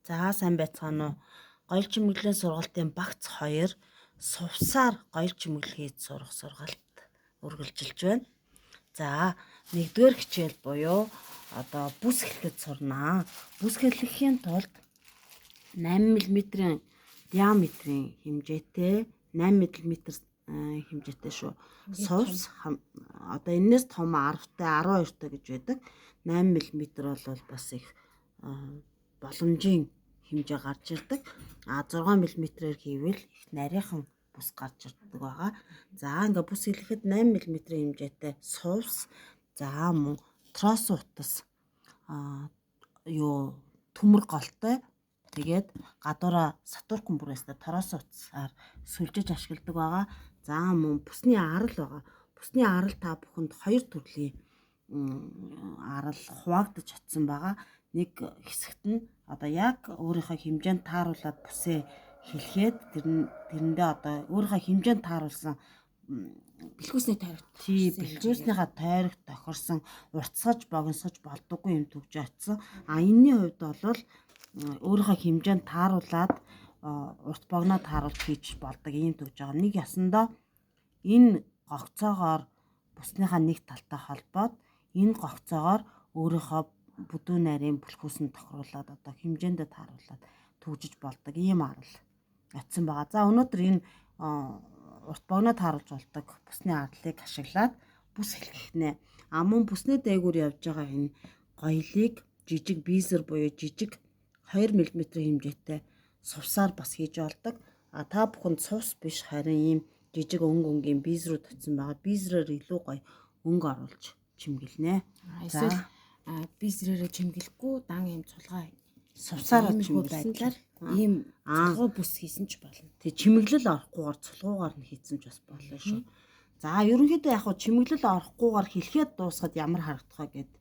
За сайн байцгаана уу? Гоёл чимэглэлийн сургалтын багц 2 сувсаар гоёл чимэглэл хийж сурах сургалт үргэлжилж байна. За нэгдүгээр хичээл буюу одоо бүс хэлэхэд сурнаа. Бүс хэлэхийн тулд 8 мм-ийн диаметрийн хэмжээтэй 8 мм хэмжээтэй шүү. Сувс одоо энэс том 10-тай 12-тай гэж байдаг. 8 мм бол бас их боломжийн хэмжээ гарч ирдэг. А 6 мм-ээр хийвэл их нарийнхан бүс гарч ирдэг байгаа. За ингээ бүс хэлэхэд 8 мм-ийн хэмжээтэй сувс, за мөн трос утас, а юу төмөр голтой, тэгээд гадуураа сатуркан бүрээстэй трос утсаар сүлжиж ашигладаг байгаа. За мөн бүсний арал байгаа. Бүсний арал та бүхэнд хоёр төрлийн арал хуваагдаж очсон байгаа. Нэг хэсэгт нь одоо яг өөрийнхөө хэмжээнд тааруулаад бүсээ хэлэхэд тэрэндээ одоо өөрийнхөө хэмжээнд тааруулсан бэлхүүсний тойрогт тий бэлхүүснийхаа тойрогт тохирсон уртсгаж богиносгож болдоггүй юм төгж очсон. А энэний хувьд бол өөрийнхөө хэмжээнд тааруулаад урт богино тааруулж хийж болдог ийм төгж байгаа. Нэг ясандаа энэ гогцоогоор бүснийхаа нэг талтай холбоод энэ гогцоогоор өөрийнхөө бүдүүн нарийн бүлхүүсэнд тохируулаад одоо хэмжээндээ тааруулаад түгжиж болдог ийм арал очсон байгаа. За өнөөдөр энэ урт богино тааруулж болдог бүсний арлыг ашиглаад бүс хэлхнэ. А мөн бүсний дээгүүр явж байгаа энэ гоёлыг жижиг бизер буюу жижиг 2 мм хэмжээтэй сувсаар бас хийж болдог. А та бүхэнд сувс биш харин ийм жижиг өнгө өнгийн бизрүүд очсон байгаа. Бизрээр илүү гоё өнгө оруулж чимгэлнэ. Эсвэл бизрээрээ чимгэлэхгүй дан ийм цулгаа сувсаараа чимгэлсэн байдлаар ийм цулгуу бүс хийсэн ч болно. Тэг чимэглэл орохгүйгээр цулгуугаар нь хийсэн ч бас болно шүү. За ерөнхийдөө яг хуу чимэглэл орохгүйгээр хэлэхэд дуусахад ямар харагдах вэ гэд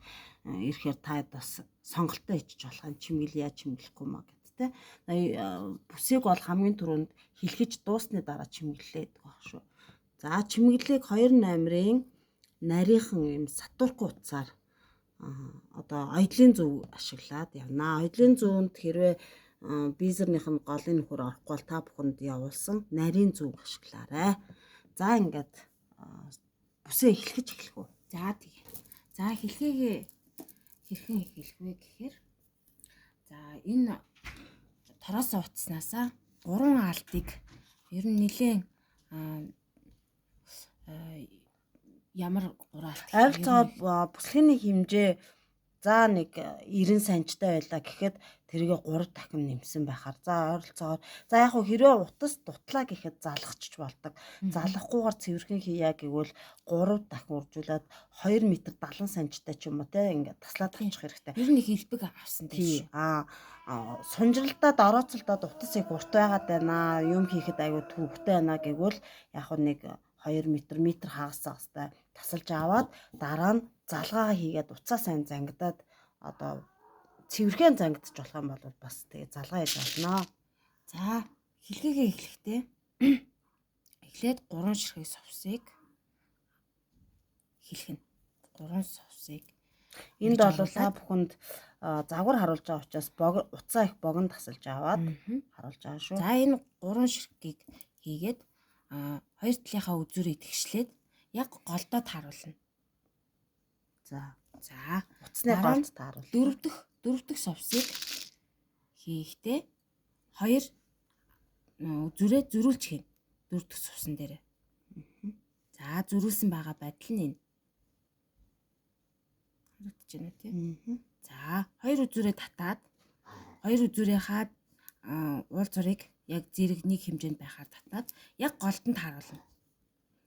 ирэхээр та бас сонголтоо хийчих болох юм. Чимэглэл яа чимэглэхгүй маа гэд тэ. Бүсийг бол хамгийн түрүүнд хэлхэж дуусны дараа чимэглэлээ гэдэг баг шүү. За чимэглэлийг 2 номерын нарийнхан ийм сатурку утсаар одоо оёдлын зөв ашиглаад явнаа. Оёдлын зүүнд хэрвээ бизернийх нь голын нөхөр орохгүй бол та бүхэнд явуулсан нарийн зөв ашиглаарай. За ингээд бүсээ эхлэж эхлэх үү. За тэг. За хэлхээгээ хэрхэн эхлэх вэ гэхээр за энэ тороос утаснаасаа 3 аалтыг ер нь нэлээд ямар 3 аалт ойролцоогоор бүслэгийн хэмжээ за нэг 90 санжтай байлаа гэхэд тэргээ 3 дахин нэмсэн байхаар за ойролцоогоор за яг хөө хэрвээ утас дутлаа гэхэд залгachч болдог. Залгахгүйгээр цэвэрхэн хийя гэвэл 3 дахин үржүүлээд 2 м 70 санжтай ч юм уу те ингээд таслаад авчих хэрэгтэй. Ер нь их элбэг авсан тийм. Аа сунжралдаад орооцолдоод утас их урт байгаад байна. Юм хийхэд айгүй төвөгтэй байна гэвэл яг хөө нэг 2 м метр хагас хагастай тасалж аваад дараа нь залгаагаа хийгээд уцаа сайн зангидаад одоо цэвэрхэн зангидчих болох юм бол бас тэгээ залгаа хийж болно. За хэлгээгээ эхлэхдээ эхлээд 3 ширхэг совсыг хэлхэн. 3 совсыг энд бол та бүхэнд загвар харуулж байгаа учраас уцаа их богино тасалж аваад харуулж байгаа шүү. За энэ 3 ширхгийг хийгээд хоёр талынхаа үзүүрийг тэгшлээд яг голдоо тааруулна. За. За, утасны голд тааруул. Дөрөв дэх совсыг хийхдээ хоёр үзүүрээ зөрүүлж хийнэ. Дөрөв дэх совсан дээр. За, зөрүүлсэн байгаа байдал нь энэ. Харагдаж байна уу тий? За, хоёр үзүүрээ татаад хоёр үзүүрийнхаа уул зургийг яг зэрэг нэг хэмжээнд байхаар татаад яг голд нь тааруулна.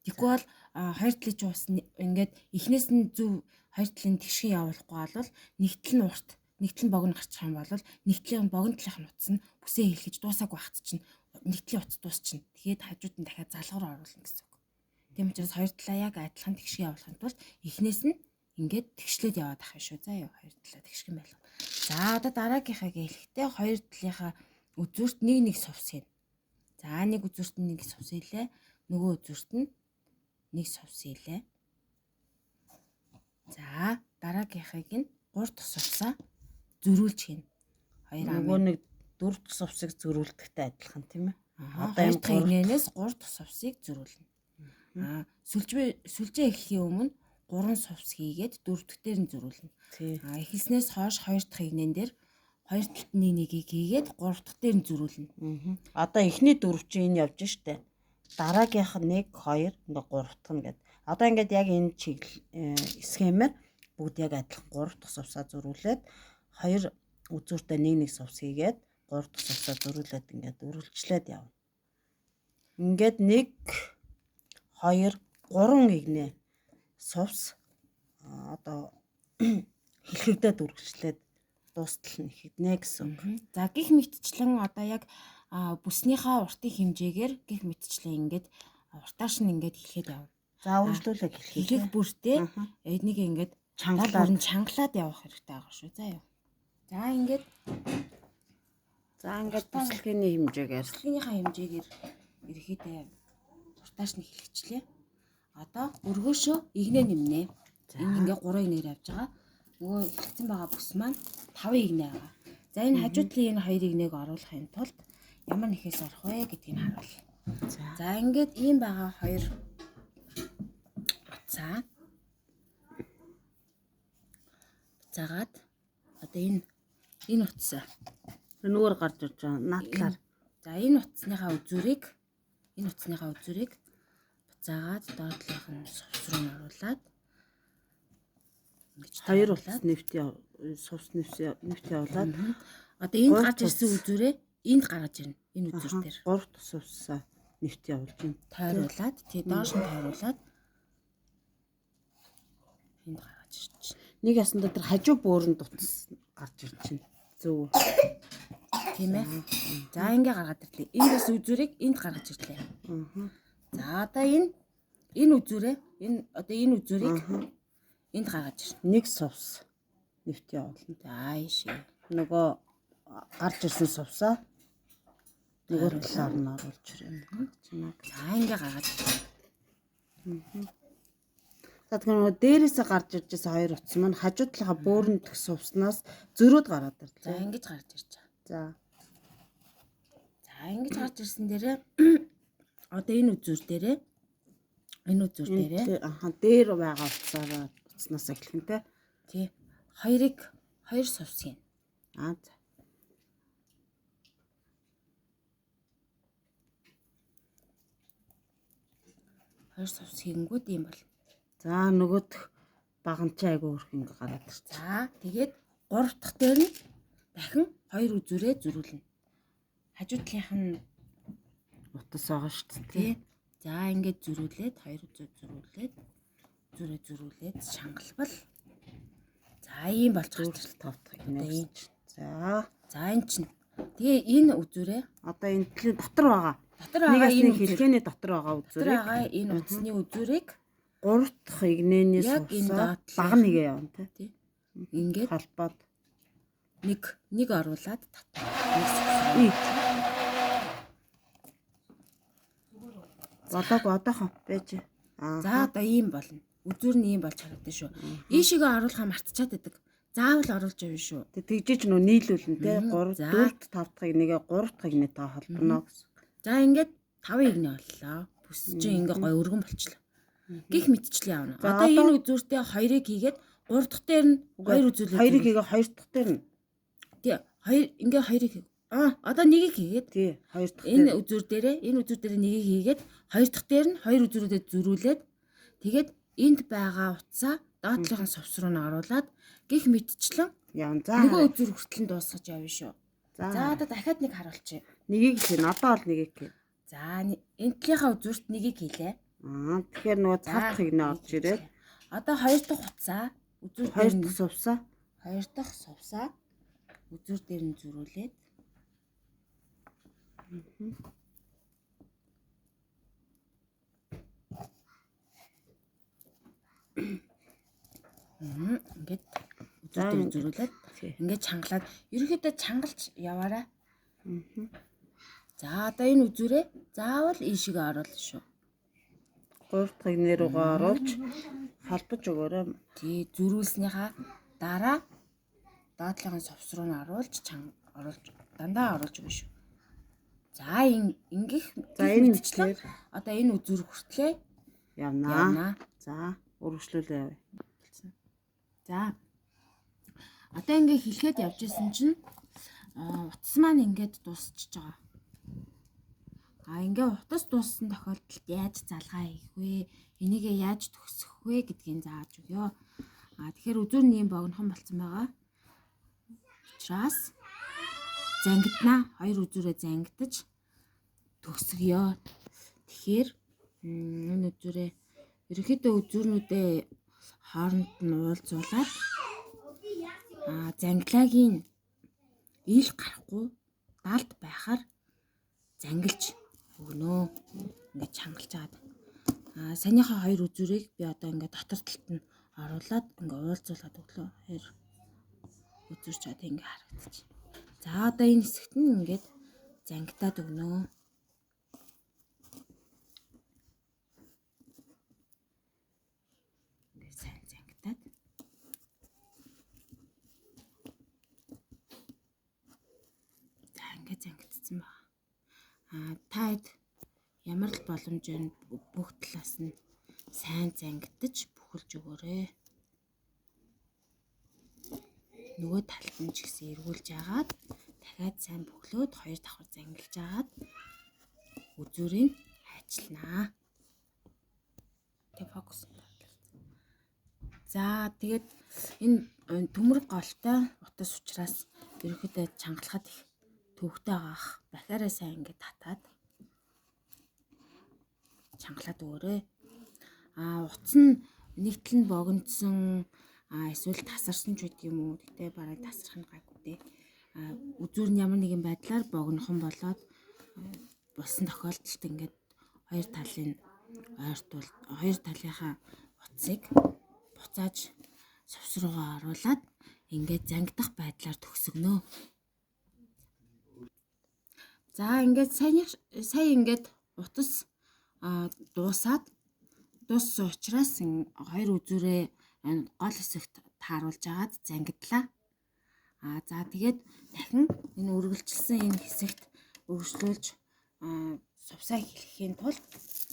Тэгэхгүй бол хоёр талын чинь ус ингээд эхнээс нь зөв хоёр талын тэгшин явуулахгүй бол нэг тал нь урт, нэг тал нь богино гарчих юм бол нэг талын богино талынх нь утас нь бүсээ хэлхэж дуусаагүй байхад чинь нэг талын утас дуусчихна. Тэгээд хажууд нь дахиад залгуур оруулна гэсэн үг. Тийм учраас хоёр талаа яг адилхан тэгшин явуулахын тулд эхнээс нь ингээд тэгшлээд яваад ах юм шүү. За юу хоёр талаа тэгшин байлгана. За одоо дараагийнхаа хэлэхдээ хоёр талынхаа үзүүрт нэг нэг сувс хийнэ. За нэг үзүүрт нь нэг сувс хийлээ. Нөгөө үзүүрт нь нэг сувс хийлээ. За дараагийнхыг нь 3 дахь сувсаа зөрүүлж хийнэ. Хоёр нөгөө нэг Дөрөв дахь сувсыг зөрүүлдэхтэй адилхан, тийм ээ. Одоо энэ дахь игнэнээс 3 дахь сувсыг зөрүүлнэ. Сүлжээ эхлэхийн өмнө 3 сувс хийгээд 4 дахь дээр нь зөрүүлнэ. Эхэлснээс хойш 2 дахь игнэн дээр 2 талд нь нэгийг хийгээд 3 дахь дээр нь зөрүүлнэ. Одоо эхний дөрөв чинь энэ явж штэ. Дараагийнх нь 1 2 ингээ 3 дахь нь гээд. Одоо ингээд яг энэ чиглэл схемээр бүгд яг адилхан 3 дахь сувсаа зөрүүлээд 2 үзүүртээ 1 1 сувс хийгээд 3 дахь сувсаа зөрүүлээд ингээд үргэлжлээд явна. Ингээд 1 2 3 игнэ сувс одоо хэлхэгдээд үргэлжлээд дуустал нь ихэгднэ гэсэн үг. За гих мэтчлэн одоо яг бүснийхээ уртын хэмжээгээр гих мэтчлэн ингээд уртааш нь ингээд хэлгээд явна. За үргэлжлүүлээ хэлхээ. Хэлэх бүртээ эднийг ингээд чангалаад явах хэрэгтэй байгаа шүү. За юу. За ингээд бүслэгийн хэмжээгээр бүслэгийнхаа хэмжээгээр ерөөхдөө уртааш нь хэлчихлээ. Одоо өргөөшөө игнэ нэмнэ. Энэ ингээ 3 игнээр явж байгаа. Нөгөө хэлсэн байгаа бүс маань 5 игнэ байгаа. За энэ хажуу талын энэ 2 игнээг оруулахын тулд ямар нэхээс орох вэ гэдгийг харуул. За ингээд ийм байгаа 2 буцаа. Буцаагаад одоо энэ утсаа нөгөөр гарч ирж байгаа наадлаар. За энэ утасныхаа үзүүрийг буцаагаад доод талынх нь сувс руу оруулаад ингэж 2 утас нэвт сувс нэвт явуулаад одоо энд гарч ирсэн үзүүрээ энд гаргаж ирнэ. Энэ үзүүр дээр 3 дахь сувсаа нэвт явуулж байна. Тойруулаад тий доош нь тойруулаад энд гаргаж ирж байна. Нэг ясандаа тэр хажуу бөөрөнд утас гарч ирж байна. Зөв. Тийм ээ. За ингээ гаргаад ирлээ. Энэ бас үзүүрийг энд гаргаж ирлээ. За одоо энэ үзүүрээ энэ одоо энэ үзүүрийг энд гаргаж ирнэ. Нэг сувс нэвт явуулна. За ийшээ. Нөгөө гарч ирсэн сувсаа нөгөө талаар нь оруулж ирнэ. За ингээ гаргаж ирлээ. За тэгэхээр нөгөө дээрээсээ гарч ирж байсан хоёр утас маань хажуу талынхаа бөөрөнд дэх сувснаас зөрөөд гараад ирлээ. За ингэж гарч ирж байгаа. За. За ингэж гарч ирсэн дээрээ одоо энэ үзүүр дээрээ дээр байгаа утсаараа утаснаас эхлэх нь те. Тий. Хоёрыг хоёр сувс хийн. Аа за. Хоёр сувс хийнгүүд юм бол. За нөгөөх баганчаа айгүй өрх ингэ гараад ирчих. За тэгээд 3 дахь дээр нь дахин хоёр үзүүрээ зөрүүлнэ. Хажуу талынх нь утас байгаа шүү дээ. Тий. За ингээд зөрүүлээд хоёр үзүүр зөрүүлээд үзүүрээ зөрүүлээд шангалбал за ийм болж гарч ирлээ. 5 дахь игнэ. За. За энэ чинь тэгээ энэ үзүүрээ одоо энэ талын дотор байгаа. Дотор байгаа энэ хэлхээний дотор байгаа үзүүрийг дотор байгаа энэ утасны үзүүрийг 3 дахь игнэний сувсаа баг нэгээ явна тий. Ингээд холбоод нэг оруулаад татна. Нэг сувсаа. Болоог одоохон байж. За одоо ийм болно. Үзүүр нь ийм болж харагдана шүү. Ийшээгээ оруулахаа мартчихад байдаг. Заавал оруулж явна шүү. Тэгжээч нөө нийлүүлнэ те 3 4 5 дахь нэгээ 3 дахь нэгтэй холбоно гэсэн. За ингээд 5 игнэ боллоо. Бүс чинь ингээ гой өргөн болчлоо. Гих мэтчлээ явна. Одоо энэ үзүүртээ 2-ыг хийгээд 3 дахь дээр нь 2 үзүүлээ. 2-ыг хийгээ 2 дахь дээр нь. Тий. 2 ингээ 2-ыг одоо нэгийг хийгээд тий 2 дахь энэ үзүүр дээрээ нэгийг хийгээд 2 дахь дээр нь 2 үзүүрүүдэд зөрүүлээд тэгээд энд байгаа утсаа доод талын сувс руу нь оруулаад гих мэтчлэн явна. За нөгөө үзүүр хүртэл нь дуусгаж явна шүү. За одоо дахиад нэг харуулчих. Нэгийг хийнэ. Одоо бол нэгийг хийнэ. За энэ талынхаа үзүүрт нэгийг хийлээ. Тэгэхээр нөгөө 5 дахь игнэ орж ирээд одоо 2 дахь утсаа үзүүр дээр 2 дахь сувсаа 2 дахь сувсаа үзүүр дээр нь зөрүүлээд Ингээд үзүүр дээр зөрүүлээд ингээд чангалаад ерөнхийдөө чангалж яваарай. За одоо энэ үзүүрээ заавал ийшээгээ оруулна шүү. 3 дахь игнэ рүүгээ оруулж холбож өгөөрэй. Тий, зөрүүлснийхаа дараа доод талын сувс руу нь оруулж оруулж Дандаа оруулж өгнө шүү. За ингэх За энэ мэтлэр одоо энэ үзүүр хүртлээ явнаа. За үргэлжлүүлээ явъя. За одоо ингээ хэлэхэд явж исэн чинь утас маань ингээд дуусчихж байгаа. А ингээ утас дууссан тохиолдолд яаж залгаа хийх вэ? Энийгээ яаж төгсөх вэ гэдгийг зааж өгөө. А тэгэхээр үзүүр нь ийм богинохон болцсон байгаа. Учраас зангиднаа. Хоёр үзүүрээ зангидаж төгсгөё. Тэгэхээр энэ үзүүрээ ерөнхийдөө үзүүрнүүдээ хооронд нь уулзуулаад зангилагийн ил гарахгүй далд байхаар зангилж өгнө. Ингээд чангалж агаад. Саяныхаа хоёр үзүүрийг би одоо ингээд дотор талд нь оруулаад ингээд уулзуулаад өглөө. Хоёр үзүүр ч одоо ингээд харагдчих. За одоо энэ хэсэгт нь ингээд зангитаад өгнө. Ингээд сайн зангитаад. За ингээд зангитсан байна. Та хэд ямар л боломж байна бүх талаас нь сайн зангидаж бүхэлж өгөөрэй. Нөгөө талд нь ч гэсэн эргүүлж агаад дахиад сайн бүхлөөд хоёр давхар зангилж агаад үзүүрийг хайчилнаа. Тэг фокус. За тэгээд энэ төмөр голтой утас учраас ерөнхийдөө чангалахад их төвөгтэй байгаах. Бахиараа сайн ингээд татаад чангалаад өгөөрэй. Утас нь нэг тал нь богиноцсон эсвэл тасарсан ч гэдэг юм уу. Гэтэ бараг тасрах нь гайгүй дээ. Үзүүр нь ямар нэгэн байдлаар богинохон болоод болсон тохиолдолд ингээд хоёр талын ойртуул хоёр талынхаа утсыг буцааж совс руугаа оруулаад ингээд зангидах байдлаар төгсгөнө. За ингээд сая ингээд утас дуусаад дууссан учраас хоёр үзүүрээ гол хэсэгт тааруулж агаад зангидлаа. За тэгээд дахин энэ үргэлжилсэн энэ хэсэгт үргэлжлүүлж сувсаа хэлэхийн тулд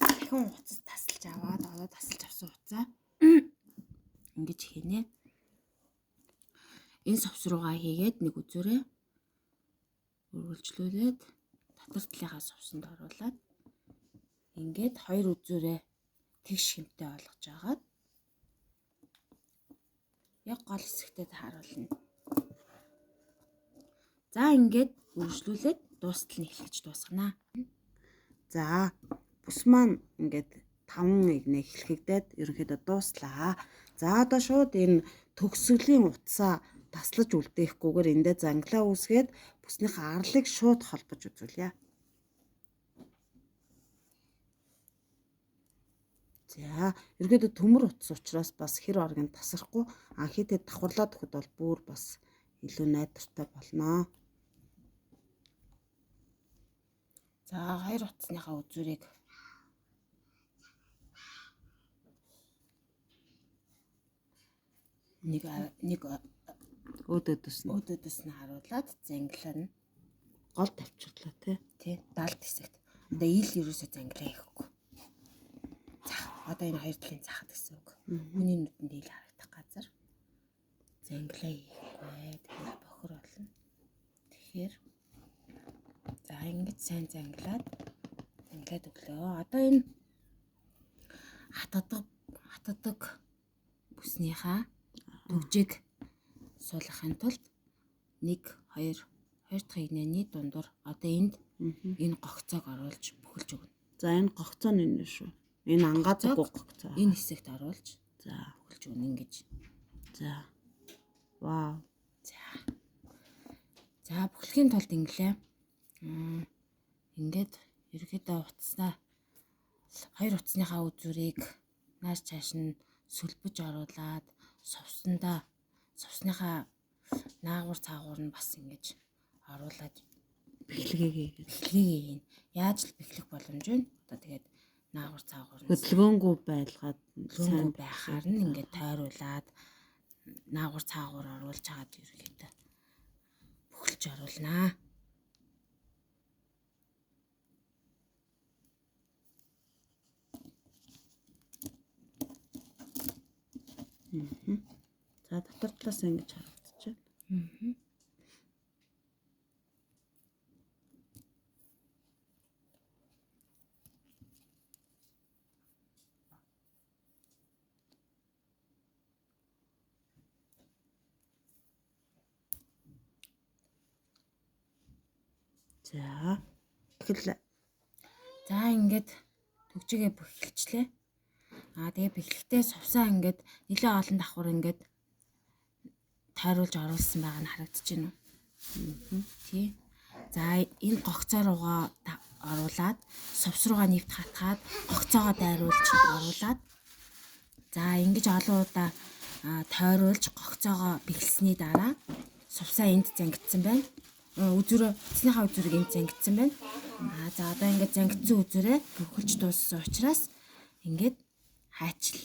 дахин утас тасалж аваад одоо тасалж авсан утсаа ингэж хийнэ. Энэ сувс руугаа хийгээд нэг үзүүрээ үргэлжлүүлээд дотор талынхаа сувсанд оруулаад ингээд хоёр үзүүрээ тэгш хэмтэй олгож агаад яг гол хэсэгтээ тааруулна. За ингээд үргэлжлүүлээд дуустал нь эхлэж дуусгана. За бүс маань ингээд 5 игнэ эхлэхэгдээд ерөнхийдөө дууслаа. За одоо шууд энэ төгсгөлийн утсаа таслаж үлдээхгүйгээр эндээ занглаа үүсгээд бүснийхээ арлыг шууд холбож үзүүлье. За ерөнхийдөө төмөр утас учраас бас хэр оргинд тасрахгүй хитэд давхарлаад өгөхөд бол бүр бас илүү найдвартай болно. За хоёр утасныхаа үзүүрийг нэг өөдөөс нь харуулад зангилна. Гол тавьчихлаа тий. Тий, далд хэсэгт. Одоо ил ерөөсөө зангилаа хийхгүй. Зах. Одоо энэ хоёр талын захад гэсэн үг. Хүний нүдэнд ил харагдах газар зангилаа хийхгүй. Тэгэхээр бохор болно. Тэгэхээр за ингэж сайн занглаад өглөө. Одоо энэ хатадаг бүснийхаа төгжийг суулгахын тулд 1 2 2 дахь игнэний дундуур одоо энд энэ гогцоог оруулж бүхэлж өгнө. За энэ гогцоо нь энэ шүү. Энэ ангаадаг гогцоо. Энэ хэсэгт оруулж за бүхэлж өгнө ингэж. За. Вау. За. За бүхлэхийн тулд инглээ. Ингээд ерөөхдөө утаснаа хоёр утасныхаа үзүүрийг нааш цааш нь сүлбэж оруулаад сувсныхаа наагур цаагуур нь бас ингэж оруулаад бэхлэгээ хийнэ. Яаж л бэхлэх боломж вэ? Одоо тэгээд наагур цаагуур нь хөдөлгөөнгүй байлгаад сайн байхаар нь ингээд тойруулаад наагур цаагуур оруулж чагаад ерөөхдөө бүхэлж оруулнаа. За дотор талаас ингэж харагдаж байна. За. Эхэллээ. За ингээд түгжээгээ бэхэлчлээ. Аа тэгээ бэхлэхдээ сувсаа ингээд нэлээ олон давхар ингээд тойруулж оруулсан байгаа нь харагдаж байна уу? Тий. За энэ гогцоо руугаа оруулаад сувс руугаа нэвт хатгаад гогцоогоо дайруулж оруулаад за ингэж олон удаа тойруулж гогцоогоо бэхлсэний дараа сувсаа энд зангидсан байна. Үзүүрээ утасныхаа үзүүрийг энд зангидсан байна. Аа за одоо ингээд зангидсан үзүүрээ бүрхэлж дууссан учраас ингээд хайчил.